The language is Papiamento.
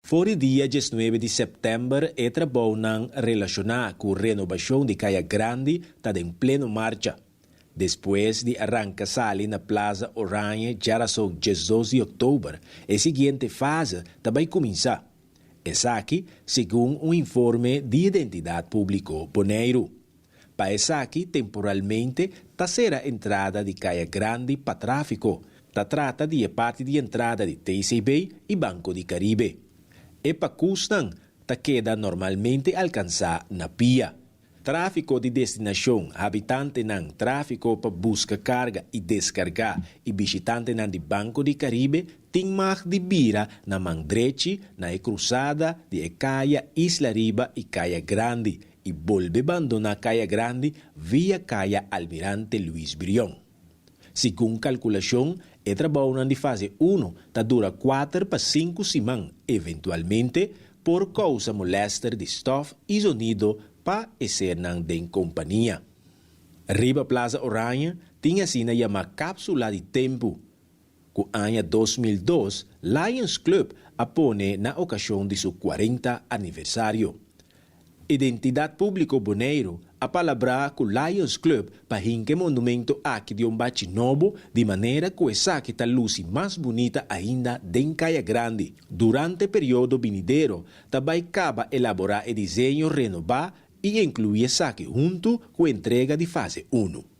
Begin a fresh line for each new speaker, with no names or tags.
For di dia 19 di sèptèmber e trabounan relashoná ku renobashon di Kaya Grandi ta den pleno marcha. Despues di a ranka sali na Plaza Oranje djárason 12 di òktober, e siguiente fase ta bai kuminsá. Esaki segun un informe di Identidat Públiko Boneiru. Pa esaki temporalmente ta sera entrada di Kaya Grandi pa tráfiko. Ta trata di e parti di entrada di TCB i Banco di Caribe. E pakusnan ta keda normalmente alkansá na pia. Tráfiko di destinashon, habitantenan, tráfiko pa buska karga i deskargá i bishitantenan di Banco di Caribe tin mag di bira na man drechi na e krusada di e Kaya Isla Riba i Kaya Grandi i bolbe bandoná Kaya Grandi via Kaya Almirante Luis Brion. Segun kalkulashon, e trabounan di fase unu ta dura 4 pa 5 siman, eventualmente por kousa molèster di stòf i zonido pa e sernan den kompania. Riba Plaza Oranje tin asina yamá kápsula di tempu, ku aña 2002 Lions Club a pone na okashon di su 40 aniversario. Identidat Públiko Boneiru a palabrá ku Lions Club pa hinka e monumento aki den un bachi nobo di manera ku esaki ta lusi mas bunita ainda den Kaya Grandi. Durante e periodo binidero ta bai kaba elaborá e diseño renobá i inkluí esaki huntu ku entrega di fase 1.